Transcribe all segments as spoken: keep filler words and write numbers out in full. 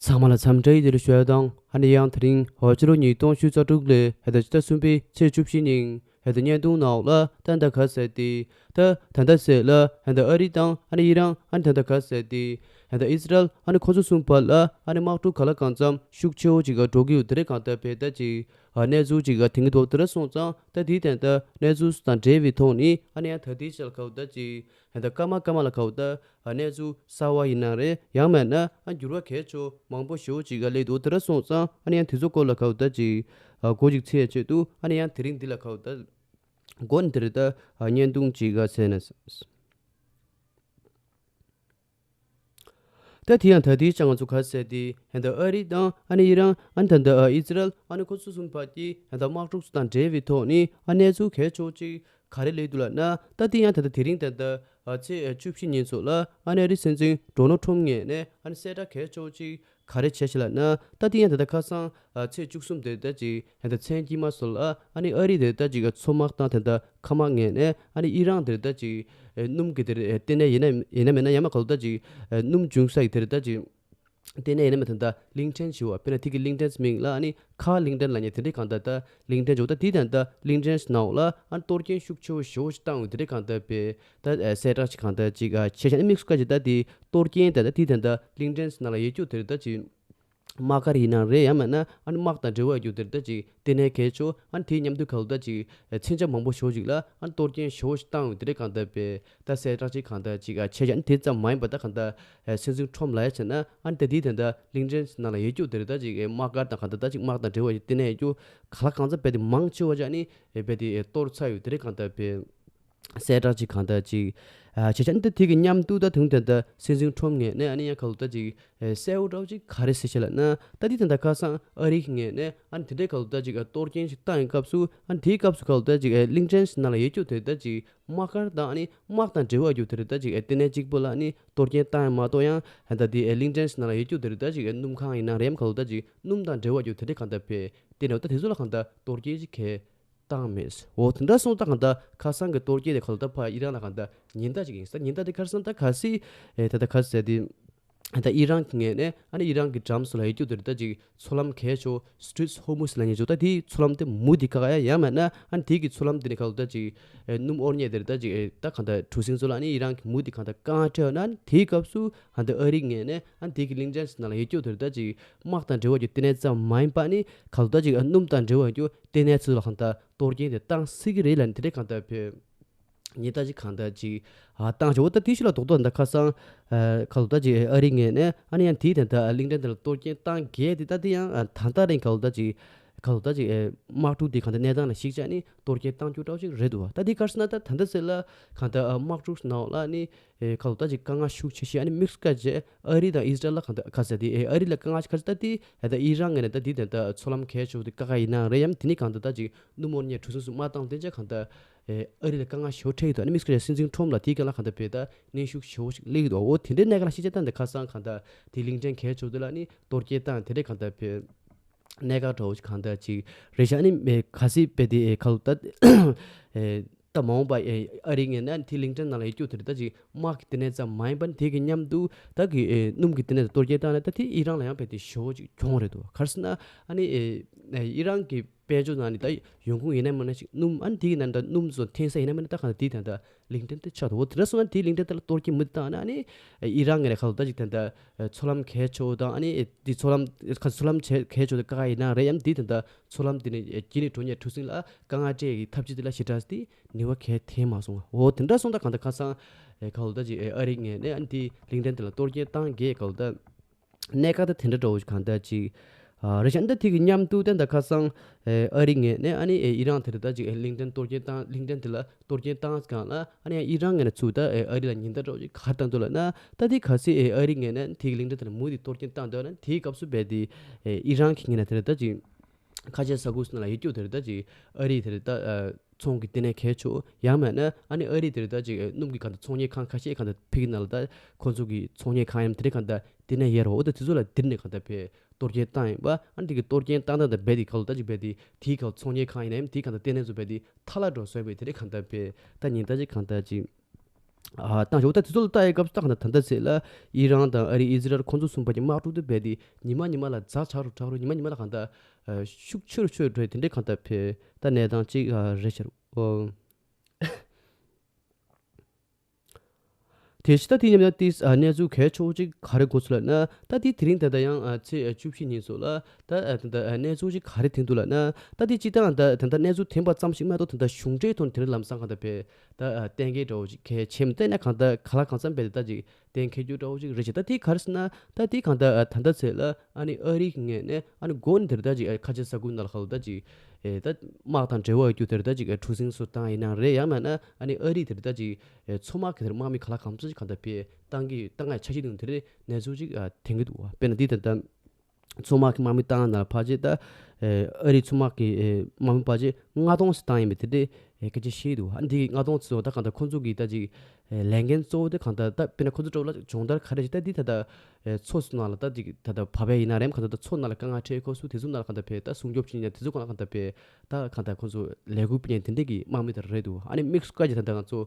ཚང་མ་ལ་འཚམས་འདྲི་ཡི་དེ་རུ་ཞུ་ཡ་དང་། ཨ་ནི་ཡང་དེ་རིང་ཕྱི་ལོ་ཉིས་སྟོང་ཉི་ཤུ་རྩ་དྲུག་ལོའི་ཧེ་ད་ཕྱི་ཟླ་གསུམ་པའི་ཚེས་བཅུ་བཞི་ཉིན་ཧེ་ད་བརྙན་ཐུང་ནང་ལ་ད་ད་ག་ཟེར་ཏེ། ད་ད་ད་ཟེར་ལ་ཧེ་ད་ཨ་རི་དང་ཨ་ནི་ཨི་རན། ཨ་ནི་ད་ད་ག་ཟེར་ཏེ་ཧེ་ད་ཨི་སི་རལ། ཨ་ནི་ཁོ་ཚོ་གསུམ་བར་ལ་ཨ་ནི་དམག་འཁྲུག་ག་ལ་གང་འཚམ་ཤུགས་ཆེ་བོ་ཅིག་ག་འགྲོ་གི་ཡོད། དེ་རེད་གང་ལྟར་བས་ད་ཅིག་ཨ་གནས་ཚུལ་ཅིག་ག་དེང་གི་ཐོག་དེ་ར་སོང་ཙང་། ད་དེའི་སྟེང་ད་གནས་ཚུལ་དང་འབྲེལ་བའི་ཐོག་ནས་ཨ་ནི་ཡང་ད་དེའི་ཆ་ལ་ག་བ་ད་ཅིག་ཧེ་ད་སྐར་མ་སྐར་མ་ལ་ག་བ་ད་ཨ་གནས་ཚུལ་གསར་བ་ཡིན་ན་རེད། ཡང་མེད་ན་ཨ་འགྱུར་བ་གལ་ཆེ་མང་པོ་ཞེ་པོ་ཅིག་ག་སླེབས་འདུག་དེ་ར་སོང་ཙང་། ཨ་ནི་ཡང་དེ་ཚོ་སྐོར་ལ་ག་བ་ད་ཅིག་ཨ་འགོ་ཅིག་ཚུགས་ཡ་ཆེད་དུ། ཨ་ནི་ཡང་དེ་རིང་འདི་ལ་ག་བ་ད་འགོ་ནས་དེ་རེད་ད་ཨ་བརྙན་ཐུང་ཅིག་ག་ཟེར་ན། ད་དེ་ཡང་ད་དེའི་ཆ་ང་ཚོ་ག་ཟེར་ཏེ་ཧེ་ད་ཨ་རི་དང་ཨ་ནི་ཨི་རན། ཨ་ནི་ད་ད་ཨི་སི་རལ། ཨ་ནི་ཁོ་ཚོ་གསུམ་བར་གྱི་ཧེ་ད་དམག་འཁྲུག་དང་འབྲེལ་བའི་ཐོག་ནས་ཨ་གནས་ཚུལ་གལ་ཆེ་བོ་ཅིག་ག་རེ་སླེབས་འདུག་ལབ་ན། ད་དེ་ཡང་ད་ད་དེ་རིང་ད་ད་ཨ་ཚེས་བཅུ་བཞི་ཉིན་ཚོ་ལ་ཨ་ནི་ཨ་རི་སྲིད་འཛིན་ཌོ་ནལ་ཊམ་ངོས་ནས་ཨ་ནི་གསལ་བསྒྲགས་གལ་ཆེ་བོ་ཅིག་ག་རེ་བྱས་ཤག་ལབ་ན། ད་དེ་ཡང་ད་ད་ཁ་སང་ཨ་ཚེས་བཅུ་གསུམ་དེ་ད་ཅིག་ཧེ་ད་མཚན་དཀྱིལ་མ་སོ་ལ་ཨ་ནི་ཨ་རི་དེ་ད་ཅིག་མཚོ་དམག་དང་དེ་ད་མཁའ་དམག་ངོས་ནས་ཨ་ནི་ཨི་རན་དེ་ད་ཅིག་ཨེ་སྣུམ་གྱི་དེར་ཨེ་ལྟེ་གནས་ཡིན་ན་ཡིན་ན་མིན་ན། ཡང་མ་ག་ལ་ད་ཅིག་ཨེ་སྣུམ་འབྱུང་ས་ཡི་དེར་ད་ཅིག་ལྟེ་གནས་ཡིན་ན་མིན་ན། ད་གླིང་ཕྲན་ཞུ་བ་དཔེར་ན་དེ་གི་གླིང་ཕྲན་མིང་ལ་ཨ་ནི་ཁ་གླིང་ཕྲན་ལབ་མཁན་དེ་འདྲའི་གང་ལྟར་ད་གླིང་ཕྲན་འཇོག་ད་དེའི་དོན་དག་གླིང་ཕྲན་ནང་ལ་ཨ་ནི་གཏོར་སྐྱོན་ཤུགས་ཆེ་བོ་ཞེ་པོ་ཞིག་བཏང་ཡོད། དེ་འདྲའི་གང་ལྟར་བས་ད་ཨེ་གསལ་བསྒྲགས་ཅིག་གང་ལྟར་ཅིག་ཨ་བྱས་ཤག་ཨ་ནི་དམིགས་སུ་བཀར་ཅིག་ད་དེ་གཏོར་སྐྱོན་དེ་ད་དེའི་དོན་དག་གླིང་ཕྲན་ནང་ལ་ཡོད་རྒྱུ་དེར་ད་ཅིག་དམག་སྒར་ཡིན་ན་རེད། ཡང་མིན་ན་ཨ་ནི་དམག་དང་འབྲེལ་བ་ཡོད་རྒྱུ་དེར་ད་ཅིག་ལྟེ་གནས་གལ་ཆེ། ཨ་ནི་དེའི་མཉམ་དུ་ག་ལ་ད་ཅིག་མཚོན་ཆ་མང་པོ་ཞེ་པོ་ཅིག་ལ་ཨ་ནི་གཏོར་སྐྱོན་ཞེ་པོ་ཞིག་བཏང་ཡོད། དེ་འདྲའི་གང་ལྟར་བས་ད་གསལ་བསྒྲགས་ཅིག་གང་ལྟར་ཅིག་ཨ་བྱས་ཤག་ཨ་ནི་དེ་ཙམ་མ་ཡིན་པ་ད་གང་ལྟར་ཨ་སྲིད་འཛིན་ཊམ་ལབ་ཡ་བྱས་ན་ཨ་ནི་ད་དེའི་དོན་དག་གླིང་ཕྲན་ནང་ལ་ཡོད་རྒྱུ་དེར་ད་ཅིག་ཨེ་དམག་སྒར་དང་གང་ལྟར་ད་ཅིག་དམག་དང་འབྲེལ་བ་ཡོད་ལྟེ་གནས་ཡོད་རྒྱུ་ག་ལ་གང་འཚམ་རྦད་དེ་མང་ཆེ་བ་ཅིག་ཨ་ནི་ཨེ་རྦད་དེ་ཨེ་གཏོར་ཚར་ཡོད། དེ་འདྲའི་གང་ལྟར་བས། གསལ་བསྒྲགས་ཅིག་གང་ལྟར་ཅིག་ཨ་བྱས་ཤག་ཨ་ནི་ད་དེ་གི་མཉམ་དུ་ད་དུང་དེ་ད་སྲིད་འཛིན་ཊམ་ངོས་ནས་ཨ་ནི་ཡང་ག་ལ་ད་ཅིག་ཨེ་གསལ་བོ་འདྲ་བོ་ཅིག་ག་རེ་ཟེར་ཤག་ལབ་ན། ད་དེ་དེ་ད་ཁ་སང་ཨ་རི་གི་ངོས་ནས་ཨ་ནི་དེ་འདྲའི་ག་ལ་ད་ཅིག་ཨེ་གཏོར་སྐྱོན་ཞིག་བཏང་ཡི་སྐབས་སུ། ཨ་ནི་དེའི་སྐབས་སུ་ག་ལ་ད་ཅིག་ཨེ་གླིང་ཕྲན་ནང་ལ་ཡོད་རྒྱུ་དེ་ད་ཅིག་དམག་སྒར་དང་ཨ་ནི་དམག་དང་འབྲེལ་བ་ཡོད་རྒྱུ་དེ་ད་ཅིག་ཨེ་ལྟེ་གནས་གཅིག་པོ་ལ་ཨ་ནི་གཏོར་སྐྱོན་བཏང་ཡ་མ་གཏོགས། ཡང་ད་དེ་ཨེ་གླིང་ཕྲན་ནང་ལ་ཡོད་རྒྱུ་དེ་ད་ཅིག་ཨེ་སྣུམ་ཁང་ཡིན་ན་རེད། ཡང་ག་ལ་ད་ཅིག་སྣུམ་དང་འབྲེལ་བ་ཡོད་དེ་འདྲའི་གང་ལྟར་བས། དེ་ནས་ད་དེ་ཚོ་ལ་གང་ལྟར་གཏོར་སྐྱོན་ཅིག་གས་བཏང་མེད། འོ་དེ་འདྲ་སོང་ཙང་གང་ལྟར་ཁ་སང་གི་གཏོར་སྐྱོན་དེ་གང་ལྟར་ཕར་ཨི་རན་ལ་གང་ལྟར་ཉེན་བརྡ་ཅིག་ཡིན་ས། ཉེན་བརྡ་དེ་ག་རེ་ཟེར་ན་ད་གལ་སྲིད་ཨེ་ད་ལྟ་ག་རེ་ཟེར་དེ་ད་ཨི་རན་གྱི་ངོས་ནས་ཨ་ནི་ཨི་རན་གྱི་འགྲམ་སོ་ལ་ཡོད་རྒྱུ་དེར་ད་ཅིག་མཚོ་ལམ་གལ་ཆེ་Strait of Hormuz ལབ་མཁན་ཅིག་ད་དེའི་མཚོ་ལམ་དེ་མུ་མཐུད་བཀག་ཡ། ཡང་མིན་ན་ཨ་ནི་དེ་གི་མཚོ་ལམ་དེ་ནས་ག་ལ་ད་ཅིག་ཨེ་སྣུམ་དབོར་མཁན་དེར་ད་ཅིག་ཨེ་ད་གང་ལྟར་གྲུ་གཟིངས་ཚོ་ལ་ཨ་ནི་ཨི་རན་གྱི་མུ་མཐུད་གང་ལྟར་བཀག་འགོག་སྤྲད་ཡོད་ན། ཨ་ནི་དེའི་སྐབས་སུ་ཨ་ནི་ད་ཨ་རིའི་ངོས་ནས་ཨ་ནི་དེ་གི་གླིང་ཕྲན་ནང་ལ་ཡོད་རྒྱུ་དེར་ད་ཅིག་དམག་དང་འབྲེལ་བ་ཡོད་རྒྱུ་ལྟེ་གནས་ཙམ་མ་ཡིན་པ་ནི་ག་ལ་ད་ཅིག་ཨ་སྣུམ་དང་འབྲེལ་བ་ཡོད་རྒྱུ་ལྟེ་གནས་ཚོ་ལ་གང་ལྟར་གཏོར་སྐྱོན་དེ་བཏང་སྲིད་ཀྱི་རེད་ལབ་ནས་དེ་འདྲའི་གང་ལྟར་བས་ཉེན་བརྡ་ཅིག་གང་ལྟར་ཅིག་ཨ་བཏང་བྱུང་། འོ་ད་དེའི་ཤུལ་ལ་རྡོག་རྡོག་ད་ཁ་སང་ཨ་ག་ལ་ད་ཅིག་ཨ་རིའི་ངོས་ནས་ཨ་ནི་ཡང་དེའི་དོན་དག་གླིང་ཕྲན་དེ་ལ་གཏོར་སྐྱོན་བཏང་གས་དེ། ད་དེ་ཡང་ཨ་ད་ལྟ་རིང་ག་ལ་ད་ཅིག་ག་ལ་ད་ཅིག་ཨེ་དམག་འཁྲུག་དེ་གང་ལྟར་གནས་སྟངས་ལ་གཞིགས་བྱས་ནས་གཏོར་སྐྱོན་བཏང་རྒྱུ་འདྲ་བོ་ཅིག་རེད་འདུག་བ། ད་དེ་ག་རེ་ཟེར་ན་ད་ད་ལྟ་ཟེར་ལ་གང་ལྟར་ཨ་དམག་འཁྲུག་ནང་ལ་ཨ་ནི་ཨེ་ག་ལ་ད་ཅིག་དཀའ་ངལ་ཤུགས་ཆེ་ཤོས་ཨ་ནི་དམིགས་སུ་བཀར་བྱས་ཨ་རི་དང་ཨི་སི་རལ་ལ་གང་ལྟར་ག་ཟེར་དེ། ཨེ་ཨ་རི་ལ་དཀའ་ངལ་ཆེ་ག་ཟེར་ད་དེ་ཨེ་ད་ཨི་རན་ངོས་ནས་ད་དེ་དོན་དག་མཚོ་ལམ་གལ་ཆེ་བོ་དེ་བཀག་ག་ཡིན་ན་རེད། ཡང་དེ་ནས་གང་ལྟར་ད་ཅིག་སྣུམ་དབོར་མཁན་གྲུ་གཟིངས་སུ་དམག་བཏང་དེ་ཅག་གང་ལྟར་ཨེ་ཨ་རི་ལ་དཀའ་ངལ་ཞེ་པོ་འཕྲད་ཡོད་འདུག་ཨ་ནི་དམིགས་སུ་བཀར་བྱས་སྲིད་འཛིན་ཊམ་ལ་དེའི་སྒང་ལ་གང་ལྟར་བས་ད་གནོན་ཤུགས་ཞེ་པོ་ཞིག་སླེབས་ཡོད་འདུག་འོ་དེ་འདྲའི་གནད་འགག་ལ་གཞིགས་བྱས་ད་འདི་ཁ་སང་གང་ལྟར་དེ་གླིང་ཕྲན་གལ་ཆེ་བོ་དེ་ལ་ཨ་ནི་གཏོར་སྐྱོན་བཏང་དེ་འདྲའི་གང་ལྟར་བས་གནད་འགག་འདྲ་བོ་ཞིག་གང་ལྟར་ཅིག་རེད་ཤག་ཨ་ནི་མེ་ག་སྲིད་པས་དེ་ཨེ་ག་ལ་ད་ཨེ་ད་མ་འོངས་པ་ཨེ་ཨ་རིའི་ངོས་ནས་དེ་གླིང་ཕྲན་ནང་ལ་ཡོད་རྒྱུ་དེ་རེད། ད་ཅིག་དམག་གི་ལྟེ་གནས་ཙམ་མ་ཡིན་པར་དེ་གི་མཉམ་དུ་ད་གི་ཨེ་སྣུམ་གི་ལྟེ་གནས་དུ་གཏོར་སྐྱོན་བཏང་ན་ད་དེ་ཨི་རན་ལ་ཡང་རྦད་དེ་ཞེ་པོ་ཅིག་གྱོང་རེད་འདུག་ག་རེ་ཟེར་ན་ཨ་ནི་ཨེ་ཨེ་ཨི་རན་གྱི་དཔལ་འབྱོར་ནང་ནས་ད་ཡོང་ཁུངས་ཡིན་ན་མིན་ན་ཅིག་སྣུམ། ཨ་ནི་དེ་གི་ནང་ད་སྣུམ་བཟོ་འཐེན་ས་ཡིན་ན་མིན་ན་ད་གང་ལྟར་དེ་ད་ད་གླིང་ཕྲན་དེ་ཆགས་འདུག་འོ་དེ་འདྲ་སོང་ན་དེ་གླིང་ཕྲན་དེ་ལ་གཏོར་སྐྱོན་མུ་མཐུད་བཏང་ན་ཨ་ནི་ཨི་རན་ངོས་ནས་ག་ལ་ད་ཅིག་ད་ད་མཚོ་ལམ་གལ་ཆེ་བོ་དང་ཨ་ནི་དེ་མཚོ་ལམ་ཁ་མཚོ་ལམ་གལ་ཆེ་བོ་དེ་བཀག་ཡིན་ན་རེད། ཡང་དེ་ད་ད་མཚོ་ལམ་དེ་ནས་རྒྱུན་ནས་འགྲོ་མཁན་གྲུ་གཟིངས་ལ་དཀའ་ངལ་སྤྲད་ཀྱི་ཐབས་ཇུས་དེ་ལ་ཞེ་དྲག་དེ་ནུས་པ་གང་ཡང་ཐེབས་མ་སོང་བ། འོ་དེ་འདྲ་སོང་ད་གང་ལྟར་ཁ་སང་ཨེ་ག་ལ་ད་ཅིག་ཨེ་ཨ་རིའི་ངོས་ནས་ཨ་ནི་དེ་གླིང་ཕྲན་དེ་ལ་གཏོར་སྐྱོན་བཏང་གས་ག་ལ་ད་གནད་འགག་ད་དེ་འདྲ་འདྲ་བོ་ཞིག་གང་ལྟར་ཅིག་ཨ་རེད་ཤག་འདི་དེ་གི་མཉམ་དུ་ད་ད་ཁ་སང་ཨེ་ཨ་རིའི་ངོས་ནས་ཨ་ནི་ཨེ་ཨི་རན་དེ་ལ་ད་ཅིག་ཨེ་གླིང་ཕྲན་གཏོར་སྐྱོན་བཏང་། གླིང་ཕྲན་དེ་ལ་གཏོར་སྐྱོན་བཏང་སྒང་ལ་ཨ་ནི་ཨི་རན་ངོས་ནས་ཚུར་ད་ཨེ་ཨ་རི་ལ་ཉེན་བརྡ་འདྲ་བོ་ཅིག་ག་རེ་བཏང་འདུག་ལབ་ན། ད་དེ་གལ་སྲིད་ཨེ་ཨ་རིའི་ངོས་ནས་དེ་གི་གླིང་ཕྲན་དེ་ལ་མུ་མཐུད་གཏོར་སྐྱོན་བཏང་འདུག་ན་དེའི་སྐབས་སུ་རྦད་དེ་ཨེ་ཨི་རན་གྱི་ངོས་ནས་དེ་ལ་ད་ཅིག་ཁ་ཆེ་ས་ཁུག་ནང་ལ་ཡོད་རྒྱུ་དེ་རེད། ད་ཅིག་ཨ་རིའི་དེ་རེད་ད་ཨ་ཚོང་གི་ལྟེ་གནས་གལ་ཆེ་བོ། ཡང་མིན་ན་ཨ་ནི་ཨ་རིའི་དེ་རེད་ད་ཅིག་ཨ་སྣུམ་གྱི་གང་ལྟར་ཚོང་གཉེར་ཁང་ཁ་ཤས་གང་ལྟར་ཕ་གི་ནང་ལ་ད་ཁོ་ཚོ་གི་ཚོང་གཉེར་ཁང་ཡང་དེ་རེད་གང་ལྟར་ལྟེ་གནས་ཡོད་རེད། འོ་ད་དེ་ཚོ་ལ་དེ་ནས་གང་ལྟར་བས་གཏོར་སྐྱོན་བཏང་ཡིན་པ། ཨ་ནི་དེ་གི་གཏོར་སྐྱོན་བཏང་སྟངས་དང་རྦད་དེ་ག་ལ་ད་ཅིག་རྦད་དེ་དེའི་གང་ཚོང་གཉེར་ཁང་ཡིན་ན་ཡང་དེའི་གང་ལྟར་ལྟེ་གནས་ཚོ་རྦད་དེ་ཐལ་ལ་འགྲོ་སོང་བས་དེ་རེད་གང་ལྟར་བས་ད་ཉེན་བརྡ་ཅིག་གང་ལྟར་ཅིག་ ཨ་བཏང་ཞོག་ད་དེ་ཚོ་ལ་ལྟ་ཡི་སྐབས་སུ་ད་གང་ལྟར་ད་ལྟ་ཚེ་ལ་ཨི་རན་དང་ཨ་རི་ཨི་ཟི་རལ་ཁོང་ཚོ་གསུམ་པོ་གི་དམག་འཁྲུག་དེ་རྦད་དེ་ཉི་མ་ཉི་མ་ལ་ཛ་དྲག་རུ་དྲག་རུ་ཉི་མ་ཉི་མ་ལ་གང་ལྟར་ཨ་ཤུགས་ཆེ་རུ་ཆེ་རུ་འགྲོ་ཡི་དེ་འདྲའི་གང་ལྟར་ཕེ་ད་གནས་སྟངས་གཅིག་ཨ་རེད་ཤག་ཨོ། དེ་ཕྱི་ད་དེ་མཉམ་ཡང་ཏིས་ཨ་གནས་ཚུལ་གལ་ཆེ་བོ་གཅིག་ག་རེ་གོ་ཚུལ་ལབ་ན། ད་དེ་དེ་རིང་ད་ལྟ་ཡང་ཨ་ཚེས་ཨ་བཅུ་བཞི་ཉིན་སོགས་ལ་ད་ཨ་ད་ལྟ་ཨ་གནས་ཚུལ་གཅིག་ག་རེ་ཐོན་འདུག་ལབ་ན། ད་དེ་སྤྱི་བཏང་ད་ད་ལྟ་གནས་ཚུལ་ཐོན་པ་ཙམ་ཞིག་མ་གཏོགས་ད་ལྟ་གཞུང་འབྲེལ་ཐོག་ནས་དེ་རིང་ལམ་སང་གང་ལྟར་ཕེ་ད་ཨ་གཏན་འཁེལ་འདྲ་བོ་ཅིག་གལ་ཆེ་མི་ད་ཡིན་ན་གང་ལྟར་ག་ལ་གང་འཚམ་རྦད་དེ་ད་ཅིག་གཏན་འཁེལ་རྒྱུ་འདྲ་བོ་ཅིག་རེད་ཅེ། ད་དེ་ག་རེ་ཟེར་ན་ད་དེ་གང་ལྟར་ཨ་ད་ལྟ་ཚེས་ལ་ཨ་ནི་ཨ་རི་གི་ངོས་ནས་ཨ་ནི་འགོ་ནས་དེ་རིང་ད་ཅིག་ཨ་ཁ་ཆེ་ས་ཁུལ་ནང་ལ་གང་ལྟར་ད་ཅིག་ཨེ་ད་དམག་དང་འབྲེལ་བ་ཡོད་རྒྱུ་དེར་ད་ཅིག་ཨེ་གྲུ་གཟིངས་སུ་བཏང་ཡིན་ན་རེད། ཡང་མིན་ན་ཨ་ནི་ཨ་རི་དེར་ད་ཅིག་ཨེ་མཚོ་དམག་གི་དེར་དམག་མི་ག་ལ་གང་འཚམ་ཞིག་གང་ལྟར་ཕེ་བཏང་གི་བཏང་ཡ་འཆར་གཞི་འདུག་དེ་རེད་གནས་ཚུལ་ཅིག་ཨ་ཐོན་གི་འདུག་བ། དཔེར་ན་འདི་ད་ལྟ་མཚོ་དམག་གི་དམག་མི་བཏང་ན་ཕལ་ཆེར་ད་ཨེ་ཨ་རི་མཚོ་དམག་གི་ཨེ་དམག་མི་ཕལ་ཆེར་ལྔ་སྟོང་ཞིག་བཏང་ཡིན་པའི་དེ་འདྲའི་ཨེ་སྐད་ཆ་བཤད་འདུག་ཨ་འདི་གི་ལྔ་སྟོང་ཚོ་ད་གང་ལྟར་ཁོང་ཚོ་གི་ད་ཅིག་ཨེ་ལས་འགན་གཙོ་བོ་དེ་གང་ལྟར་ད་དཔེར་ན་ཁོ་ཚོ་སྤྲོ་ལ་སྦྱོང་བརྡར་ག་རེ་ཞིག་ད་འདི་ད་ལྟ་ཨེ་མཚོ་ནང་ལ་ད་ཅིག་ད་ལྟ་བབས་པ་ཡིན་ན་རེམ་གང་ལྟར་ད་མཚོ་ནང་ལ་དཀའ་ངལ་འཕྲད་ཁོ་སུ་དེ་ཚོ་ནང་ལ་གང་ལྟར་ཕེ་ད་སྲུང་སྐྱོབ་བྱེད་མཁན་དེ་ཚོ་གང་ལ་གང་ལྟར་ཕེ་ད་གང་ལྟར་ཁོ་ཚོ་ལས་འགུལ་སྤེལ་མཁན་དེ་འདྲས་ཀྱི་དམག་མི་དེ་རེད་འདུག་ཨ་ནི་དམིགས་སུ་བཀར་གྱི་ད་ལྟ་ང་ཚོ་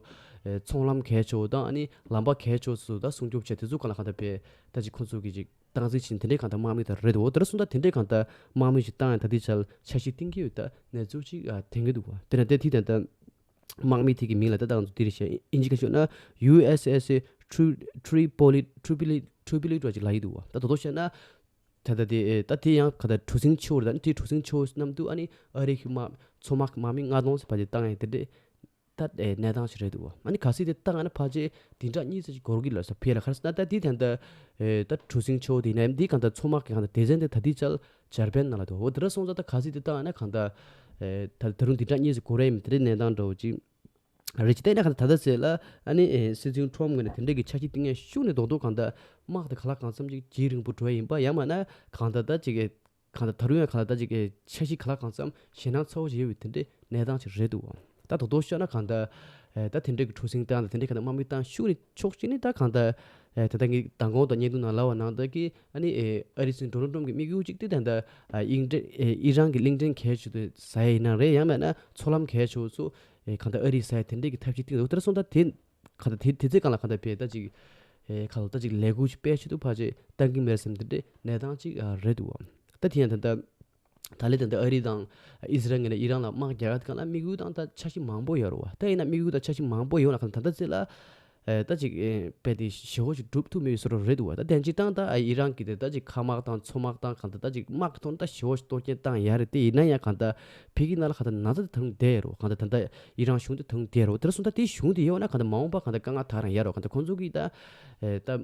ཨེ་ཚོང་ལམ་གལ་ཆེ་བོ་དང་ཨ་ནི་ལམ་པ་གལ་ཆེ་བོ་སུ་ད་སྲུང་སྐྱོབ་བྱས་དེ་ཚོ་གང་ལ་གང་ལྟར་ཕེ་ད་ཅིག་ཁོ་ཚོ་གི་ཅིག་སྟངས་འཛིན་བྱེད་དེ་འདྲས་གང་ལྟར་དམག་མི་དེ་རེད་འདུག་དེ་འདྲ་སོང་ད་དེ་འདྲས་གང་ལྟར་དམག་མི་ཞིག་བཏང་ཡང་ད་དེ་ཆར་འཆར་གཞི་བཏིང་གི་ཡོད་ད་གནས་ཚུལ་ཅིག་ཨ་ཐོན་གི་འདུག་བ། དེ་ན་དེ་དེ་ད་ལྟ་དམག་མི་དེ་གི་མིང་ལ་ད་ལྟ་ང་ཚོ་འདིར་བཤད་ཨིན་ཇི་སྐད་ཤོད་ན་ཡུ་ཨེས་ཨེས་ཨེ་ཊི་རི་པོ་ལི་ཊི་རི་པོ་ལི་ཊི་རི་པོ་ལི་འདྲ་ཅིག་ལབ་ཡི་འདུག་བ། ད་དོ་དོ་བཤད་ན་ད་ལྟ་དེ་ད་དེ་ཡང་ག་ད་གྲུ་གཟིངས་ཆེ་བོ་རེད། ད་དེ་གྲུ་གཟིངས་ཆེ་བོ་གནམ་དུ་ཨ་ནི་ཨ་རི་གི་དམག་མཚོ་དམག་གི་དམག་མི་ལྔ་སྟོང་ཙམ་ཕལ་ཆེར་བཏང་ཡང་དེ་འདྲས་ད་ཨེ་གནས་སྟངས་ཤིག་རེད་འདུག་བ། ཨ་ནི་གལ་སྲིད་དེ་བཏང་ཡང་ན་ཕལ་ཆེར་བདུན་ཕྲག་གཉིས་ཙམ་ཅིག་འགོར་གི་ལ་ས་ཕེ་ལ་ག་རེ་ཟེར་ན་ད་དེ་ད་ལྟ་ཨེ་ད་གྲུ་གཟིངས་ཆེ་བོ་དེ་ཡིན་ན་འདི་གང་ལྟར་མཚོ་དམག་གི་གང་ལྟར་སྡེ་ཚན་དེ་ད་ལྟའི་ཆར་འཇར་པན་ནང་ལ་འདུག་འོ་དེ་འདྲ་སོང་ཙང་ད་གལ་སྲིད་དེ་བཏང་ཡང་ན་གང་ལྟར་ཨེ་ད་ད་རུང་བདུན་ཕྲག་གཉིས་ཙམ་འགོར་ཡ་ཡིན་དེ་འདྲའི་གནས་སྟངས་འདྲ་བོ་ཅིག་རེད། ཅི་ལྟ་ན་གང་ལྟར་ད་ལྟ་ཟེར་ལ་ཨ་ནི་ཨེ་སྲིད་འཛིན་ཁྲོམ་ངོས་ནས་དེ་འདྲ་གི་འཆར་གཞི་བཏིང་ཡ་ཤུགས་ནས་རྡོག་རྡོག་གང་ལྟར་དམག་དེ་ག་ལ་གང་འཚམ་ཅིག་ཇེ་རིང་པོ་འགྲོ་ཡ་ཡིན་པ་ཡང་མིན་ན་གང་ལྟར་ད་ཅིག་གི་གང་ལྟར་ད་རུང་ཡང་གང་ལྟར་ད་ཅིག་གི་འཆར་གཞི་ག་ལ་གང་འཚམ་ཞེད་སྣང་ཚ་བོ་ཞིག་ཡོད་པའི་དེ་འདྲའི་གནས་སྟངས་ཅིག་རེད་འདུག་ད་རྡོག་རྡོག་ཤོད་ན་གང་ལྟར་ཨེ་ད་དེ་འདྲ་གི་གྲུ་གཟིངས་བཏང་དང་དེ་འདྲ་གང་ལྟར་དམག་མི་བཏང་ཤུགས་ནས་ཕྱོགས་གཅིག་ནས་ད་གང་ལྟར་ཨེ་ད་ལྟ་ངས་མདང་དགོང་དང་བརྙན་ཐུང་ནང་ལབ་པ་ནང་ལྟར་གི་ཨ་ནི་ཨེ་ཨ་རིའི་སྲིད་འཛིན་ཌོ་ནལ་ཊམ་གི་དམིགས་ཡུལ་གཅིག་དེ་ད་ལྟ་ཨ་དབྱིན་ཨེ་ཨི་རན་གི་གླིང་ཕྲན་གལ་ཆེ་དེ་ཟ་ཡ་ཡིན་ན་རེད། ཡང་མིན་ན་མཚོ་ལམ་གལ་ཆེ་བོ་ཚོ་ཨེ་གང་ལྟར་ཨ་རིས་ཟ་ཡ་དེ་འདྲ་གི་ཐབས་ཤེས་བཏིང་འདུག་དེ་འདྲ་སོང་ད་དེ་གང་ལྟར་དེ་དེ་ཚེ་གང་ལ་གང་ལྟར་ཕེ་ད་ཅིག་ཨེ་གང་ལ་ད་ཅིག་ལས་འགུལ་ཞིག་སྤེལ་ཆེད་དུ་ཕལ་ཆེར་བཏང་གི་མེད་བསམ་དེ་འདྲའི་གནས་སྟངས་ཅིག་ཨ་རེད་འདུག་ད་དེ་ཡང་ད་ལྟ་ད་ལན་ད་ལྟ་ཨ་རི་དང་ཨི་ཟི་རལ་ངོས་ནས་ཨི་རན་ལ་དམག་རྒྱག་ཡ་དེ་གང་ལ་དམིགས་ཡུལ་དང་ད་འཆར་གཞི་མང་པོ་ཡོད་རེད་བ། ད་ཡིན་ན་དམིགས་ཡུལ་དང་འཆར་གཞི་མང་པོ་ཡོད་ན་གང་ལྟར་ད་ལྟ་ཚེ་ལ་ཨེ་ད་ཅིག་ཨེ་དཔེ་དེ་ཞེ་བོ་ཞིག་འགྲུབ་ཐུབ་མེད་བཟོ་འདྲ་རེད་འདུག་བ། ད་དེ་འདྲ་སོང་ད་ཨི་རན་གྱི་དེ་ད་ཅིག་མཁའ་དམག་དང་མཚོ་དམག་དང་གང་ལྟར་ད་ཅིག་དམག་གི་ཐོག་ནས་ད་ཞེ་བོ་ཞིག་གཏོར་སྐྱོན་བཏང་ཡ་རེད། དེ་ཡིན་ན་ཡང་གང་ལྟར་ཕ་གི་ནང་ལ་གང་ལྟར་ན་ཚ་དེ་ད་རུང་བསྡད་ཡོད་རེད་བ། གང་ལྟར་ད་ལྟ་ཨི་རན་གཞུང་དེ་ད་རུང་བསྡད་ཡོད་རེད་བ། དེ་འདྲ་སོང་ད་དེ་གཞུང་དེ་ཡོད་ན་གང་ལྟར་མ་འོངས་པ་གང་ལྟར་དཀའ་ངལ་དག་རང་ཡ་རེད་བ། གང་ལྟར་ཁོང་ཚོ་གིས་ད་ཨེ་ད་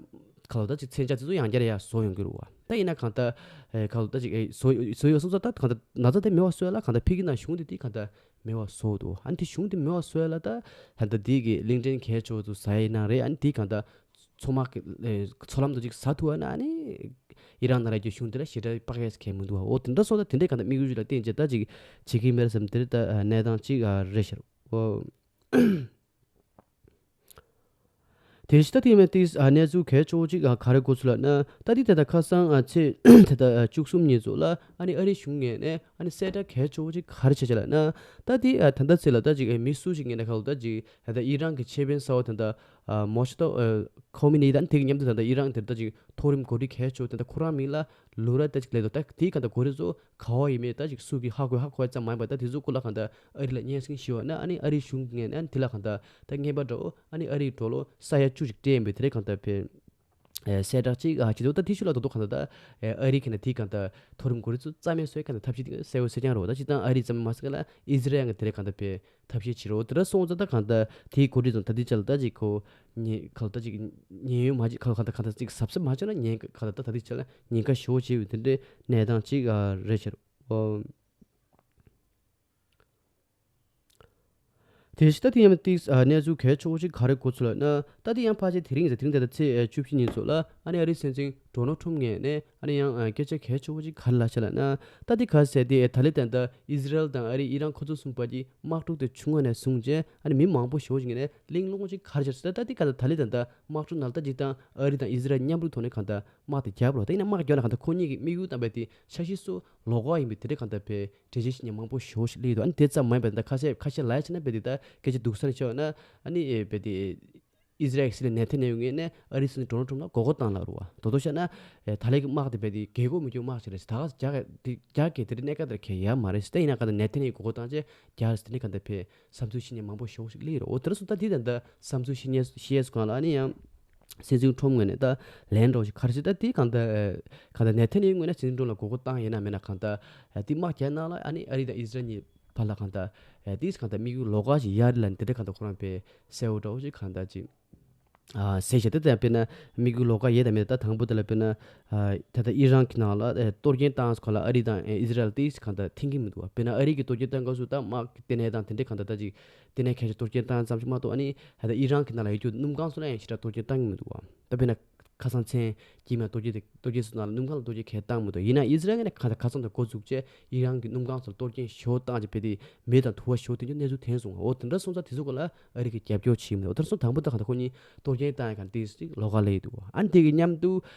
གང་ལྟར་ད་ཅིག་མཚོན་ཆ་དེ་ཚོ་ཡང་བསྐྱར་ཡ་བཟོ་ཡོང་གི་རེད་བ། ད་ཡིན་ན་གང་ལྟར་ཨེ་གང་ལྟར་ད་ཅིག་ཨེ་བཟོ་བཟོ་ཡོད་སོང་ཙང་ད་གང་ལྟར་ན་ཚ་དེ་མེད་པ་བཟོ་ཡ་ལ་གང་ལྟར་ཕ་གི་ནང་གཞུང་དེ་དེ་གང་ལྟར་མེད་པ་བཟོ་འདུག་ཨ་ནི་དེ་གཞུང་དེ་མེད་པ་བཟོ་ཡ་ལ་ད་ད་ལྟ་དེ་གི་གླིང་ཕྲན་གལ་ཆེ་བོ་ཚོ་ཟ་ཡ་ཡིན་ན་རེད། ཨ་ནི་དེ་གང་ལྟར་མཚོ་དམག་གི་ཨེ་མཚོ་ལམ་དུ་ཅིག་ཟ་ཐུབ་པ་ན་ཨ་ནི་ཨི་རན་ནང་ལ་ཡོད་གཞུང་དེ་ལ་ཞེ་དྲག་དཔག་ཡས་གལ་མི་འདུག་བ། འོ་དེ་འདྲ་སོང་ད་དེ་འདྲའི་གང་ལྟར་དམིགས་ཡུལ་ཞིག་ལ་བརྟེན་བྱས་ད་ཅིག་བྱེད་ཀྱི་མེད་བསམ་དེ་རེད། ད་གནས་སྟངས་ཅིག་ཨ་རེད་ཤག་འོ། དེ་བཞིན་ད་དེ་མིན་ཏིས་ཨ་གནས་ཚུལ་གལ་ཆེ་བོ་ཅིག་ཨ་ག་རེ་གོ་ཚུལ་ལབ་ན། ད་དེ་ད་ལྟ་ཁ་སང་ཨ་ཚེས་ད་ལྟ་ཨ་བཅུ་གསུམ་ཉིན་ཚོ་ལ་ཨ་ནི་ཨ་རིའི་གཞུང་ངོས་ནས་ཨ་ནི་གསལ་བསྒྲགས་གལ་ཆེ་བོ་ཅིག་ག་རེ་བྱས་བྱས་ལབ་ན། ད་དེ་ཨ་ད་ལྟ་ཚེས་ལ་ད་ཅིག་ཨ་མི་སུ་ཞིག་ངོས་ནས་ཁ་ལོ་ད་ཅིག་ད་ལྟ་ཨི་རན་གྱི་ཆེས་དཔོན་གསར་བ་ད་ལྟ་ཨ་མོ་ཤི་ཏོ་ཨ་ཁོ་མི་ནི་ད་ནི་དེ་གི་མཉམ་དུ་ད་ལྟ་ཨི་རན་དེ་ད་ཅིག་མཐོ་རིམ་འགོ་ཁྲིད་གལ་ཆེ་བོ་དེ་འདྲ་ཁོ་རང་མིང་ལ་ལོ་ར་ད་ཅིག་ལས་དོ། ད་དེའི་གང་ལྟར་འགོ་ཁྲིད་ཚོ་ག་བ་ཡིན་མིན་ད་ཅིག་སུ་གི་ཧ་གོ་ཧ་གོ་བ་ཙམ་མ་ཡིན་པར་ད་དེ་ཚོ་སྐོར་ལ་གང་ལྟར་ཨ་རི་ལ་སྙན་སེང་ཞུ་བ་ན། ཨ་ནི་ཨ་རིའི་གཞུང་ངོས་ནས་ཨ་ནི་དེ་ལ་གང་ལྟར་ད་རྔན་པ་འདྲ་བོ་ཨ་ནི་ཨ་རིའི་ཌོ་ལར་ས་ཡ་བཅུ་ཞིག་སྤྲད་ཡིན་པའི་དེ་རེད་གང་ལྟར་ཕེ་ཨེ་གསལ་བསྒྲགས་ཅིག་ཨ་བྱེད་འདུག་ད་དེ་ཤུལ་ལ་རྡོག་རྡོག་གང་ལྟར་ད་ཨེ་ཨ་རི་གི་ནས་དེའི་གང་ལྟར་མཐོ་རིམ་འགོ་ཁྲིད་ཚོ་རྩ་མེད་བཟོ་ཡ་གང་ལྟར་ཐབས་ཤེས་དེ་གསལ་བོ་གསལ་རྐྱང་རེད་བ། ད་སྤྱིར་བཏང་ཨ་རི་ཙམ་མ་ཟད་ལ་ཨི་ཟི་རལ་ཡང་གི་དེ་རེད་གང་ལྟར་ཕེ་ཐབས་ཤེས་བྱེད་རོགས། དེ་འདྲ་སོང་ཙང་ད་གང་ལྟར་དེའི་འགོ་ཁྲིད་ཚོ་ད་ལྟའི་ཆ་ལ་ད་ཅིག་ཁོ་ཉེ་གང་ལྟར་ཅིག་ཉེན་གཡོལ་མ་བྱེད་གང་ལྟར་གང་ལྟར་ཅིག་གཟབ་གཟབ་མ་བྱས་ན་ཉེན་གང་ལྟར་ད་ལྟའི་ཆ་ལ་ཉེན་ཁ་ཞེ་པོ་ཅིག་ཡོད་པའི་དེ་འདྲའི་གནས་སྟངས་ཅིག་ཨ་རེད་ཤག་འོ། དེ་བཞིན་ད་དེ་ཡང་ཏིག་ཨ་གནས་ཚུལ་གལ་ཆེ་བོ་ཅིག་ག་རེ་གོ་ཚུལ་ལབ་ན། ད་དེ་ཡང་ཕལ་ཆེར་དེ་རིང་ཡིན་ས་དེ་རིང་ད་ལྟ་ཚེས་ཨ་བཅུ་བཞི་ཉིན་ཚོ་ལ་ཨ་ནི་ཨ་རིའི་སྲིད་འཛིན་ཌོ་ནལ་ཊམ་ངོས་ནས་ཨ་ནི་ཡང་ཨ་སྐད་ཆ་གལ་ཆེ་བོ་ཅིག་ག་རེ་ལབ་ཤག་ལབ་ན། ད་དེ་ག་ཟེར་དེ་ད་ལི་ད་ལྟ་ཨི་ཟི་རལ་དང་ཨ་རི་ཨི་རན་ཁོ་ཚོ་གསུམ་བར་གྱི་དམག་འཁྲུག་དེ་བྱུང་བ་ནས་བཟུང་བྱས་ཨ་ནི་མི་མང་པོ་ཞེ་པོ་ཅིག་ངོས་ནས་གླེང་སློང་ཅིག་ག་རེ་བྱས་ཟེར་ད། ད་དེ་ག་ད་ད་ལི་ད་ལྟ་དམག་འཁྲུག་ནང་ལ་ད་ཅིག་དང་ཨ་རི་དང་ཨི་ཟི་རལ་མཉམ་རུབ་ཐོག་ནས་གང་ལྟར་དམག་དེ་རྒྱབ་རོགས། ད་ཡིན་ན་དམག་རྒྱག་ན་གང་ལྟར་ཁོ་གཉིས་ཀྱི་དམིགས་ཡུལ་དང་རྦད་དེ་འཆར་གཞི་སུ་ལོགས་ཀ་ཡིན་པའི་དེ་འདྲའི་གང་ལྟར་ཕེ་འགྲེལ་བཤད་བྱེད་མཁན་མང་པོ་ཞེ་པོ་ཞིག་སླེབས་འདུག་ཨ་ནི་དེ་ཙམ་མ་ཡིན་པ་ད་ཁ་ཤས་ཁ་ཤས་ལབ་ཡ་བྱས་ན་རྦད་དེ་ད་སྐད་ཆ་སྡུག་ས་ནས་བཤད་པ་ན་ཨ་ནི་ཨེ་རྦད་དེ་ ཨི་ཟི་རལ་གྱི་སྲིད་བློན་ནེ་ཐན་ཡ་ཧུ་ངོས་ནས་ཨ་རིའི་སྲིད་འཛིན་ཌོ་ནལ་ཊམ་ལ་མགོ་སྐོར་བཏང་ལབ་རེད་བ། དོ་དོ་བཤད་ན་ཨེ་ད་ལན་གྱི་དམག་དེ་རྦད་དེ་རྒྱལ་སྒོ་མི་སྐྱོར་དམག་ཅིག་རེད་ཟེར། ད་ག་རྒྱ་གི་དེ་རྒྱ་གི་དེ་རིང་གནད་འགག་དེར་གལ་ཡ་མ་རེད་ཟེར། ད་ཡིན་ན་ག་ད་ནེ་ཐན་ཡ་ཧུ་མགོ་སྐོར་བཏང་རྗེས་རྒྱ་རེད་ཟེར། དེ་ནས་ག་ད་ཕེ་བསམ་ཚུལ་བཤད་མཁན་མང་པོ་ཞེ་པོ་ཞིག་སླེབས་ཡོད་རེད། འོ་དེ་འདྲ་སོང་ཙང་ད་དེ་ད་ད་བསམ་ཚུལ་བཤད་མཁན་བཤད་སྒང་ལ་ཨ་ནི་ཡང་སྲིད་འཛིན་ཊམ་ངོས་ནས་ད་ལན་འདྲ་བོ་ཞིག་ག་རེ་ཟེར། ད་དེ་གང་ལྟར་ཨེ་གང་ལྟར་ནེ་ཐན་ཡ་ཧུ་ངོས་ནས་སྲིད་འཛིན་ཊམ་ལ་མགོ་སྐོར་བཏང་ཡིན་ན་མིན་ན་གང་ལྟར་ཨེ་དེ་དམག་རྒྱག་ནང་ལ་ཨ་ནི་ཨ་རི་དང་ཨི་ཟི་རལ་གཉིས་བར་ལ་གང་ལྟར་ཨེ་དེ་གང་ལྟར་དམིགས་ཡུལ་ལོགས་ཀ་ཞིག་ཡོད་རེད་ལབ་ནས་དེ་འདྲ་གང་ལྟར་ཁོ་རང་དཔེ་གསལ་པོ་འདྲ་བོ་ཞིག་གང་ལྟར་ཅིག་ཨ་གསལ་བཤད་དེ་ལྟར། དཔེར་ན་དམིགས་ཡུལ་ལོགས་ཀ་ཡོད་དམ་མེད་ད་དང་པོ་དེ་ལ་དཔེར་ན་ཨ་ད་ལྟ་ཨི་རན་གྱི་ནང་ལ་ཨེ་གཏོར་སྐྱོན་བཏང་སྐོར་ལ་ཨ་རི་དང་ཨེ་ཨི་ཟི་རལ་དེ་གང་ལྟར་མཐུན་གྱི་མི་འདུག་བ། དཔེར་ན་ཨ་རི་གིས་གཏོར་སྐྱོན་བཏང་སྐབས་སུ་ད་དམག་གི་ལྟེ་གནས་དང་དེ་འདྲའི་གང་ལྟར་ད་ཅིག་ལྟེ་གནས་གལ་ཆེ་གཏོར་སྐྱོན་བཏང་ཙམ་ཞིག་མ་གཏོགས་ཨ་ནི་ད་ལྟ་ཨི་རན་གྱི་ནང་ལ་ཡོད་རྒྱུ་སྣུམ་ཁང་ཚོ་ལ་ཡང་ཞེ་དྲག་གཏོར་སྐྱོན་བཏང་གི་མི་འདུག་བ། ད་དཔེར་ན་ཁ་སང་མཚན་དཀྱིལ་མ་གཏོར་སྐྱོན་དེ་གཏོར་སྐྱོན་སོང་ན་ལ་སྣུམ་ཁང་ལ་གཏོར་སྐྱོན་གང་ཡང་བཏང་མི་འདུག། ཡིན་ན་ཨི་ཟི་རལ་ནས་ཁ་ཁ་སང་དང་འགོ་འཛུགས་བྱས་ཨི་རན་གྱི་སྣུམ་ཁང་ཚོ་ལ་གཏོར་སྐྱོན་ཞེ་པོ་བཏང་རྗེས་རྦད་དེ་མེ་དང་དུ་བ་ཞེ་པོ་ཐོན་རྒྱུ་གནས་ཚུལ་ཐོན་སོང་བ། འོ་དེ་འདྲ་སོང་ཙང་དེ་ཚོ་སྐོར་ལ་ཨ་རི་གིས་རྒྱབ་སྐྱོར་བྱེད་མི་འདུག། འོ་དེ་འདྲ་སོང་དང་པོ་ད་གང་ལྟར་ཁོ་གཉིས་གཏོར་སྐྱོན་བཏང་ཡ་གང་ཏིས་ཅིག་ལོགས་ཀ་སླེབས་འདུག། ཨ་ནི་དེ་གི་མཉམ་དུ་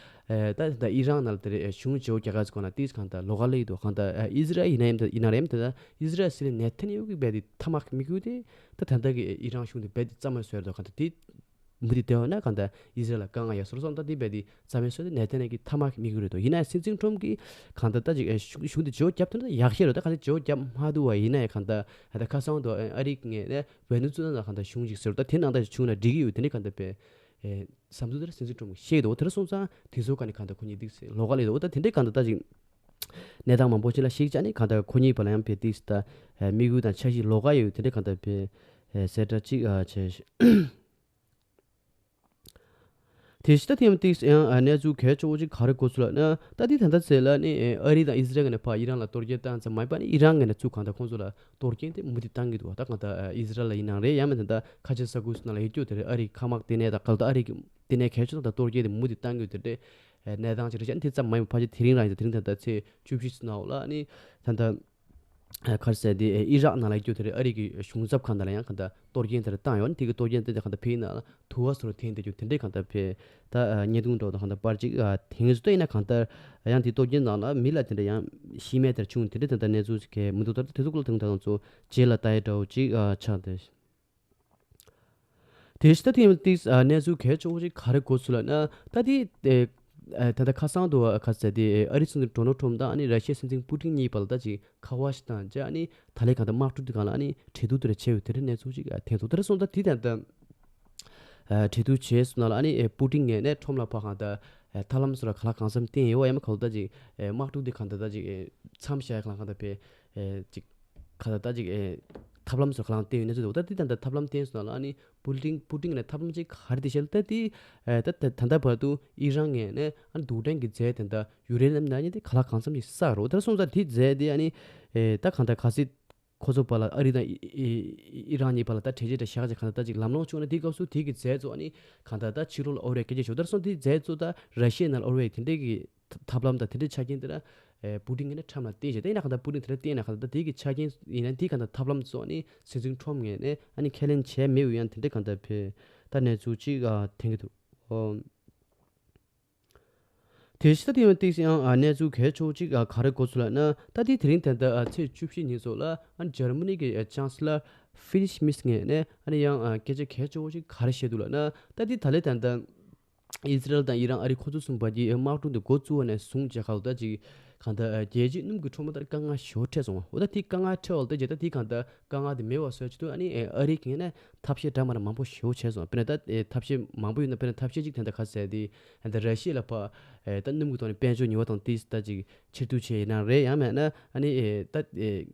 ཨེ་ད་ད་ཨི་རན་ནང་ལ་དེ་རེད་གཞུང་བརྗེ་པོ་རྒྱག་ག་ཚོ་སྐོར་ལ་ཏིས་གང་ལྟར་ལོགས་ཀ་སླེབས་འདུག། གང་ལྟར་ཨེ་ཨི་ཟི་རལ་ཡིན་ན་ཡིན་ད་ཡིན་ན་རེད་ད་ཨི་ཟི་རལ་སྲིད་བློན་ནེ་ཐན་ཡ་ཧུ་གིས་རྦད་དེ་མཐའ་མ་གི་དམིགས་ཡུལ་དེ་ད་ད་ལྟ་གི་ཨི་རན་གཞུང་དེ་རྦད་དེ་རྩ་མེད་བཟོ་ཡ་རེད་འདུག། གང་ལྟར་དེ་མུ་མཐུད་བསྡད་པ་ན་གང་ལྟར་ཨི་ཟི་རལ་ལ་དཀའ་ངལ་ཡོང་སྲིད་སོང་། ད་དེ་རྦད་དེ་རྩ་མེད་བཟོས་ཏེ་ནེ་ཐན་ཡ་ཧུ་གི་མཐའ་མ་གི་དམིགས་ཡུལ་རེད་འདུག། ཡིན་ན་ཡང་སྲིད་འཛིན་ཊམ་གིས་གང་ལྟར་ད་ཅིག་ཨེ་གཞུང་གཞུང་དེ་བརྗེ་པོ་བརྒྱབ་ཐུབ་ན་ཡག་ཤོས་རེད། ད་གང་ལྟར་བརྗེ་པོ་བརྒྱབ་མ་ཐུབ་པ་ཡིན་ན་ཡང་གང་ལྟར་ད་ལྟ་ཁ་སང་དུ་ཨ་རི་གི་ངོས་ནས་ཝེ་ནེ་ཛུ་ལ་ནང་གང་ལྟར་གཞུང་ཅིག་ཟེར་ད་དེ་ནང་ལྟར་བྱུང་ན་འགྲིག་གི་ཡོད་དེ་འདྲའི་གང་ལྟར་བས་ཨེ་བསམ་ཚུལ་དེ་འདྲ་སྲིད་འཛིན་ཊམ་གིས་བཤད་འདུག། དེ་འདྲ་སོང་ཙང་དེ་ཚོ་ག་ནས་གང་ལྟར་ཁོ་གཉིས་ཏིག་ལོགས་ཀ་སླེབས་འདུག། ད་དེ་འདྲའི་གང་ལྟར་ད་ཅིག་གནས་སྟངས་མང་པོ་ཅིག་ལ་གཞིགས་བྱས་ནས་གང་ལྟར་ཁོ་གཉིས་བར་ལ་ཡང་དཔེ་ཏིག་ད་ཨེ་དམིགས་ཡུལ་དང་འཆར་གཞི་ལོགས་ཀ་ཡོད་དེ་འདྲའི་གང་ལྟར་བས་ཨེ་གསལ་བསྒྲགས་ཅིག་ཨ་བྱས། དེ་བཞིན་ད་ཐེངས་ཏིག་ཡང་ཨ་གནས་ཚུལ་གལ་ཆེ་བོ་ཅིག་ག་རེ་གོ་ཚུལ་ལ་ན་ད་དེ་ད་ལྟ་ཚེ་ལ་ནི་ཨ་རི་དང་ཨི་ཟི་རལ་ངོས་ནས་ཕར་ཨི་རན་ལ་གཏོར་སྐྱོན་བཏང་ཙམ་མ་ཡིན་པ་ནི་ཨི་རན་ངོས་ནས་ཚུར་གང་ལྟར་ཁོང་ཚོ་ལ་གཏོར་སྐྱོན་དེ་མུ་མཐུད་བཏང་གི་འདུག་བ། ད་གང་ལྟར་ཨི་རན་ལ་ཡིན་ནའང་རེད། ཡང་མིན་ད་ལྟ་ཁ་ཆེ་ས་ཁུལ་སོགས་ནང་ལ་ཡོད་རྒྱུ་དེ་རེད། ཨ་རིའི་མཁའ་དམག་ལྟེ་གནས་དང་གང་ལྟར་ཨ་རི་གི་ལྟེ་གནས་གལ་ཆེ་ཐོག་ད་གཏོར་སྐྱོན་དེ་མུ་མཐུད་བཏང་གི་ཡོད་དེ་རེད། གནས་སྟངས་ཅིག་རེད་ཤག། དེ་ཙམ་མ་ཡིན་པ་ཕལ་ཆེར་དེ་རིང་རང་ཡིན་ད་དེ་རིང་ད་ལྟ་ཚེས་བཅུ་བཞི་ཙམ་ནང་ལ་ནི་ད་ལྟ་ཨ་ག་རེ་ཟེར་དེ་ཨི་རག་ནང་ལ་ཡོད་རྒྱུ་དེ་རེད། ཨ་རི་གི་གཞུང་ཚབ་ཁང་དང་ལ་ཡང་གང་ལྟར་གཏོར་སྐྱོན་དེ་རེད་བཏང་ཡོད། དེ་གི་གཏོར་སྐྱོན་དེ་གང་ལྟར་ཕེ་ཡི་ནང་ལ་དུ་བ་སོགས་ཐོན་བསྡད་རྒྱུ་དེ་འདྲའི་གང་ལྟར་ཕེ་ད་ཨ་བརྙན་ཐུང་འདྲ་བོ་དང་གང་ལྟར་པར་ཅིག་ཨ་དེང་སུ་ད་ཡིན་ན་གང་ལྟར་ཡང་དེ་གཏོར་སྐྱོན་ནང་ལ་མི་ལ་དེ་འདྲ་ཡང་ཤི་རྨས་དེ་འདྲ་བྱུང་། དེ་འདྲའི་ད་ལྟ་གནས་ཚུལ་ཞིག་གས་མི་འདུག། ད་ལྟ་དེ་ཚོ་སྐོར་ལ་དེང་ད་ང་ཚོ་རྗེས་ལ་ལྟ་ཡ་འདྲ་བོ་ཅིག་ཨ་ཆགས་འདུག། དེ་བཞིན་ད་ཐེངས་ཏིག་ཨ་གནས་ཚུལ་གལ་ཆེ་བོ་ཞིག་ག་རེ་གོ་ཚུལ་ལ་ན་ད་དེ་ཨེ་ཨེ་ད་ལྟ་ཁ་སང་དུ་ཨ་ག་ཟེར་དེ་ཨེ་ཨ་རི་སྲིད་འཛིན་ཌོ་ནལ་ཊམ་དང་ཨ་ནི་ར་ཤི་ཡའི་སྲིད་འཛིན་པུ་ཏིན་གཉིས་བར་ལ་ད་ཅིག་ཁ་པར་ཞིག་བཏང་རྗེས་ཨ་ནི་ད་ལན་གང་ལྟར་དམག་འཁྲུག་དེ་སྒང་ལ་ཨ་ནི་གྲོས་བསྡུར་དེ་འདྲ་བྱས་ཡོད་དེ་འདྲའི་གནས་ཚུལ་ཅིག་ཨ་ཐོན་འདུག། དེ་འདྲ་སོང་ཙང་དེ་ད་ལྟ་ཨ་གྲོས་བསྡུར་བྱས་སོང་ན་ལ་ཨ་ནི་ཨེ་པུ་ཏིན་ངོས་ནས་ཊམ་ལ་ཕར་གང་ལྟར་ཨེ་ཐབས་ལམ་སོགས་ལ་གང་ལ་གང་འཚམ་བསྟན་ཡོད་པ་ཡིན་ན་གང་ལྟར་ད་ཅིག་ཨེ་དམག་འཁྲུག་དེ་གང་ལྟར་ད་ཅིག་ཨེ་མཚམས་བཞག་ཡ་གང་ལ་གང་ལྟར་བས་ཨེ་ཅིག་ག་ད་ད་ཅིག་ཨེ་ཐབས་ལམ་སོགས་གང་ལ་བསྟན་ཡོད་གནས་ཚུལ་འདུག། ད་དེ་ད་ལྟ་ཐབས་ལམ་བསྟན་སོང་ན་ལ་ཨ་ནི་པུ་ཏིན་པུ་ཏིན་ནས་ཐབས་ལམ་ཅིག་ག་རེ་བསྟན་ཤག་ལ་ད་དེ་ཨེ་ད་ད་ད་ལྟ་བར་དུ་ཨི་རན་ངོས་ནས་ཨ་ནི་རྡུལ་ཕྲན་གྱི་རྫས་དེ་འདྲ་ཡུ་རེ་ནམ་ནང་བཞིན་དེ་གང་ལ་གང་འཚམ་ཅིག་བསགས་རོགས། ད་སོང་ཙང་དེ་རྫས་དེ་ཨ་ནི་ཨེ་ད་གང་ལྟར་གལ་སྲིད་ཁོ་ཚོ་བར་ལ་ཨ་རི་དང་ཨི་ཨི་ཨི་རན་གཉིས་བར་ལ་ད་གྲོས་ཆོད་དེ་བཞག་ཅིག་གང་ལྟར་ད་ཅིག་ལམ་ལྷོང་བྱུང་ན་དེའི་སྐབས་སུ་དེ་གི་རྫས་ཚོ་ཨ་ནི་གང་ལྟར་ད་ཕྱི་ལོགས་ལ་ཨོ་རེ་སྐད་ཆ་ཞུ། ད་སོང་དེ་རྫས་ཚོ་ད་ར་ཤི་ཡའི་ནང་ལ་ཨོ་རེ་དེ་འདྲའི་གི་ཐབས་ལམ་དང་དེ་འདྲའི་ཆ་རྐྱེན་དེ་ལ་ཨེ་པུ་ཏིན་ངོས་ནས་ཊམ་ལ་བསྟན་བྱས། དེ་ཡིན་ན་གང་ལྟར་པུ་ཏིན་དེ་འདྲ་བསྟན་ན་གང་ལྟར་ད་དེ་གི་ཆ་རྐྱེན་ཡིན་ན་དེ་གང་ལྟར་ཐབས་ལམ་ཚོ་ཨ་ནི་སྲིད་འཛིན་ཊམ་ངོས་ནས་ཨ་ནི་ཁས་ལེན་བྱས་མེད་པའི་ཡང་དེ་འདྲའི་གང་ལྟར་བས་ད་གནས་ཚུལ་ཅིག་ཨ་ཐོན་གྱི་འདུག། ཨོ། དེ་བཞིན་ད་དེ་ཡང་ཏིག་ཡང་ཨ་གནས་ཚུལ་གལ་ཆེ་བོ་ཅིག་ཨ་ག་རེ་གོ་ཚུལ་ལ་ན་ད་དེ་དེ་རིང་ད་ལྟ་ཨ་ཚེས་བཅུ་བཞི་ཉིན་སོགས་ལ་ཨ་འཇར་མ་ནི་གི་ཨ་ཅང་སི་ལར་ཧྥི་རི་ཤི་མེརྩ་ངོས་ནས་ཨ་ནི་ཡང་ཨ་སྐད་ཆ་གལ་ཆེ་བོ་ཅིག་ག་རེ་བཤད་འདུག་ལབ་ན། ད་དེ་ད་ལོའི་ད་ལྟ་ཨི་ཟི་རལ་དང་ཨི་རན་ཨ་རི་ཁོ་ཚོ་གསུམ་བར་གྱི་དམག་འཁྲུག་འདི་འགོ་བཙུགས་པ་ནས་བཟུང་བྱས་ཁ་ལོ་ད་ཅིག་གང་ལྟར་རྒྱལ་སྤྱིའི་སྣུམ་གྱི་ཁྲོམ་ལ་ད་དཀའ་ངལ་ཞེ་པོ་འཕྲད་སོང་བ། འོ་ད་དེ་དཀའ་ངལ་འཕྲད་བ་ལ་ད་རྗེས་ད་དེ་གང་ལྟར་དཀའ་ངལ་དེ་མེད་པ་བཟོ་ཆེད་དུ་ཨ་ནི་ཨ་རི་གི་ངོས་ནས་ཐབས་ཤེས་འདྲ་མི་འདྲ་མང་པོ་ཞེ་པོ་བྱས་སོང་། དཔེར་ན་ད་ཐབས་ཤེས་མང་པོ་ཡོད་ན་དཔེར་ན་ཐབས་ཤེས་གཅིག་དེ་འདྲ་ག་ཟེར་དེ་ད་ར་ཤི་ཡ་ལ་ཕར་ད་སྣུམ་གྱི་ཐོག་ནས་དཔལ་འབྱོར་ཉེས་པ་དང་དེ་ད་ཅིག་ཕྱིར་བསྡུ་བྱས་ཡིན་ན་རེད། ཡང་མེད་ན་ཨ་ནི་ཨེ་ད་ཨེ་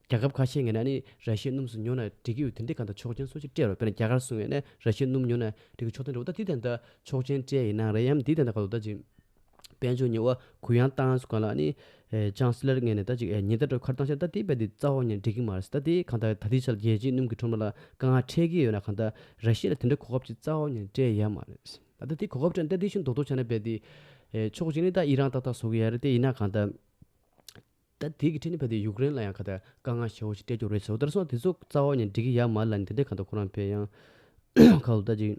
རྒྱལ་ཁབ་ཁ་ཤས་ངོས་ནས་ཨ་ནི་ར་ཤི་ཡའི་སྣུམ་ཚོ་ཉོ་ན་འགྲིག་གི་ཡོད་དེ་འདྲའི་གང་ལྟར་ཆོག་མཆན་སོགས་ཅིག་སྤྲད་རོགས། དཔེར་ན་རྒྱ་གར་སོགས་ངོས་ནས་ར་ཤི་ཡའི་སྣུམ་ཉོ་ན་འགྲིག་གི་ཆོག་མཆན་སྤྲད་འགྲོ། ད་དེ་དེ་འདྲ་ཆོག་མཆན་སྤྲད་ཡིན་ན་རེད། ཡང་དེ་དེ་འདྲ་གང་ལྟར་ད་ཅིག་དཔལ་འབྱོར་ཉེས་པ་གུ་ཡངས་བཏང་སོང་གང་ལ་ཨ་ནི་ཨེ་ཅང་སི་ལར་ངོས་ནས་ད་ཅིག་ཨེ་ཉེན་བརྡ་འདྲ་ཁར་བཏང་ཤག། ད་དེ་རྦད་དེ་རྩ་བ་ཉིད་འགྲིག་གི་མ་རེད། ད་དེ་གང་ལྟར་ད་ལྟའི་ཆར་རྒྱལ་སྤྱིའི་སྣུམ་གྱི་ཁྲོམ་ར་ལ་དཀའ་ངལ་འཕྲད་ཀྱི་ཡོད་ན་གང་ལྟར་ར་ཤི་ཡ་ལ་དེ་འདྲའི་གོ་སྐབས་ཅིག་རྩ་བ་ཉིད་སྤྲད་ཡ་མ་རེད། ད་ལྟ་དེ་གོ་སྐབས་སྤྲད་ད་དེ་བཞིན་རྡོག་རྡོག་བྱས་ན་རྦད་དེ་ཨེ་ཕྱོགས་གཅིག་ནས་ད་ཨི་རན་ཏག་ཏག་བཟོ་གི་ཡ་རེད། དེ་ཡིན་ན་གང་ལྟར། ད་དེ་གི་འཕྲིན་ནི་བས་དེ་ཡུཀ་རེན་ལ་ཡང་ག་ད་དཀའ་ངལ་ཞེ་པོ་ཞིག་སྤྲད་རྒྱུ་རེད་ཟེར་བ་ལྟར་སོང་། དེ་ཚོ་རྩ་བ་ནས་འགྲིག་གི་ཡ་མ་རེད་ལབ་ནས་དེ་འདྲའི་གང་ལྟར་ཁོ་རང་ཕེ་ཡང་ཁ་ལོ་ད་ཅིག་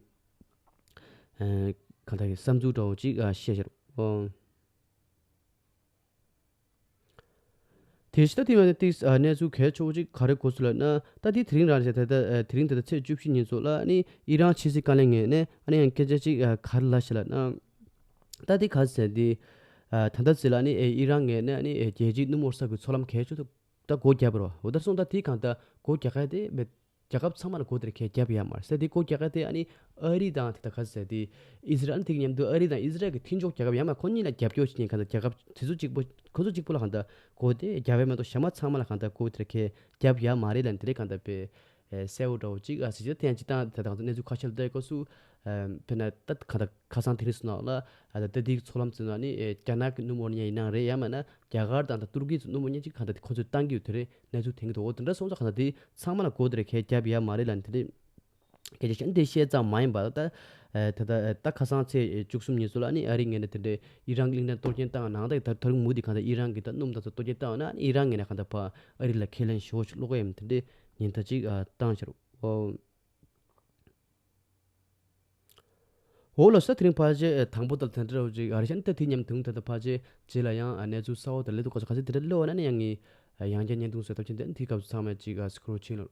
ཨ་གང་ལྟར་གི་བསམ་ཚུལ་འདྲ་བོ་ཅིག་ཨ་བཤད་ཤག་རོ། དེ་ཕྱི་ད་དེ་མ་ནི་ཏིག་ཨ་གནས་ཚུལ་གལ་ཆེ་བོ་ཅིག་ག་རེ་གོ་སོང་ལབ་ན། ད་དེ་དེ་རིང་རང་རེད་ད་ད་ཨ་དེ་རིང་ད་ད་ཚེས་བཅུ་བཞི་ཉིན་ཚོ་ལ་ཨ་ནི་ཨི་རན་ཕྱི་སྲིད་བཀའ་བློན་ངོས་ནས་ཨ་ནི་ཡང་སྐད་ཆ་ཅིག་ཨ་ག་རེ་ལབ་ཤག་ལབ་ན། ད་དེ་ག་ཟེར་དེ་ཨ་ད་ད་ཟེར་ལ་ཨ་ནི་ཨེ་ཨི་རན་ངོས་ནས་ཨ་ནི་ཨེ་རྒྱལ་སྤྱིའི་སྣུམ་འཁོར་ས་ཁུལ་མཚོ་ལམ་གལ་ཆེ་ཤོས་ད་སྒོ་བརྒྱབ་པ་རེད་བ། འོ་ད་སོང་ད་དེ་གང་ད་སྒོ་རྒྱག་ག་དེ་མེད། རྒྱལ་ཁབ་ཚང་མ་ལ་སྒོ་དེར་ཁས་རྒྱབ་ཡ་མ་རེད་ཟེར་དེ་སྒོ་རྒྱག་ག་དེ་ཨ་ནི་ཨ་རི་དང་དེ་ད་ག་ཟེར་དེ་ཨི་ཟི་རལ་དེ་གི་མཉམ་དུ་ཨ་རི་དང་ཨི་ཟི་རལ་གི་མཐུན་ཕྱོགས་རྒྱལ་ཁབ་ཡ་མ་ཁོ་གཉིས་ལ་རྒྱབ་སྐྱོར་བྱེད་མཁན་གང་ལྟར་རྒྱལ་ཁབ་དེ་ཚོ་གཅིག་པོ་ཁོ་ཚོ་གཅིག་པོ་ལ་གང་ལྟར་སྒོ་དེ་རྒྱབ་ཡ་མ་གཏོགས་གཞན་མ་ཚང་མ་ལ་གང་ལྟར་སྒོ་དེར་ཁས་རྒྱབ་ཡ་མ་རེད་ལབ་ནས་དེ་རེད་གང་ལྟར་པས་གསལ་བོ་འདྲ་བོ་གཅིག་ཨ་ཟེར་གྱི་ད་ཐེངས་གཅིག་ཏང་དེ་དང་གནས་ཚུལ་ཁ་ཤས་ལ་ལྟ་དགོས་སུ་དཔེར་ན་ད་གང་ལྟར་ཁ་སང་དེ་རིང་སོང་ན་ལ་ཨ་ད་ལྟ་དེའི་མཚོ་ལམ་ཚོ་ན་ནི་རྒྱ་ནག་གི་སྣུམ་འཁོར་ཉན་ཡིན་ནང་རེད་ཡ་མ་ན། རྒྱ་གར་དང་ད་ཏུར་ཀི་ཚོ་སྣུམ་འཁོར་མཉེན་ཅིག་གང་ལྟར་དེ་ཁོ་ཚོས་བཏང་གི་ཡོད་དེ་རེད། གནས་ཚུལ་དེང་གི་འདུག་འོ་དེ་འདྲ་སོང་ཙང་གང་ལྟར་དེ་ཚང་མ་ལ་སྒོ་དེ་རེད་ཁས་རྒྱབ་ཡ་མ་རེད་ལབ་ནས་དེ་འདྲས་སྐད་ཆ་བཤད་འདི་བཤད་ཙམ་མ་ཡིན་པར་ད་ད་ད་ད་ཁ་སང་ཚེས་བཅུ་གསུམ་ཉིན་ཚོ་ལ་ནི་ཨ་རི་ངོས་ནས་དེ་འདྲས་ཨི་རན་གྱི་གླིང་ཕྲན་གཏོར་སྐྱོན་བཏང་ནང་ད་ད་རུང་མུ་མཐུད་གང་ལྟར་ཨི་རན་གྱི་ད་སྣུམ་དང་ཚོ་གཏོར་སྐྱོན་བཏང་ན་ཨི་རན་ངོས་ནས་གང་ལྟར་ཕར་ཨ་རི་ལ་ཁས་ལེན་ཞུ་བ་ཞིག་སློག་གི་ཡིན་དེ་འདྲས་ཉེན་བརྡ་ཅིག་བཏང་ཤར་འོ། འོ་ལགས་སོ། དེ་རིང་ཕལ་ཆེར་དང་པོ་དང་དེ་འདྲ་བ་ཅིག་ཨ་རི་ཤན་ད་དེ་མཉམ་དུ་ད་ལྟ་ཕལ་ཆེར་རྗེས་ལ་ཡང་གནས་ཚུལ་གསར་བ་དང་ལས་དུ་ག་ཚོད་ག་ཚོད་དེ་འདྲ་གློད་ན་ནི་ཡང་ངས་ཡང་བསྐྱར་བརྙན་ཐུང་བཟོས་ཐབས་ཆེན་དེ་དེ་སྐབས་སུ་ཚང་མས་ཅིག་སྐུ་རོགས་ཕྱིན་ལ།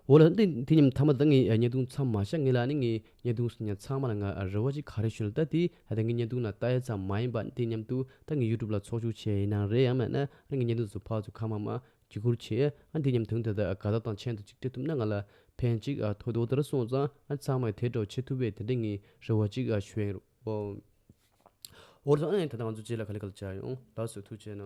འོ་ལགས་འདི་དེ་མཉམ་མཐའ་མ་ད་ངས་བརྙན་ཐུང་མཚམས་མ་བཞག་ངེས་ལ་ནི་ངས་བརྙན་ཐུང་ཉན་ཚང་མ་ལ་ང་རེ་བ་ཅིག་ག་རེ་ཞུ་ན་ད་དེ་ད་ངས་བརྙན་ཐུང་ལ་ལྟ་ཡ་ཙམ་མ་ཡིན་པ་དེ་མཉམ་དུ་ད་ངས་ཡུ་ཊུབ་ལ་ཚོགས་ཞུགས་བྱས་ཡིན་ནང་རེད་ཡང་མེད་ན་ངས་བརྙན་ཐུང་ཚོ་ཕར་ཚུར་ཁ་མ་མ། བརྒྱུད་བསྐུར་བྱས། ཨ་འདི་མཉམ་དུ་ད་ལྟ་དགའ་རྟགས་དང་མཆན་དུ་གཅིག་སྤྲད་ཐུབ་ན་ང་ལ་ཕན་གཅིག་ཨ་ཐོགས་འདུག་དེ་འདྲ་སོང་ཙང་ཨ་ཚང་མས་དེ་འདྲ་བྱེད་ཐུབ་པའི་དེ་འདྲ་ངས་རེ་བ་གཅིག་ཨ་ཞུ་ཡིན་རོགས། འོ་རེད་ཨ་ནི་ད་ལྟ་ང་ཚོ་རྗེས་ལ་ག་ལེ་ག་ལེ་བྱ་ཡོང་། ལགས་སོ་ཐུགས་རྗེ་གནང་།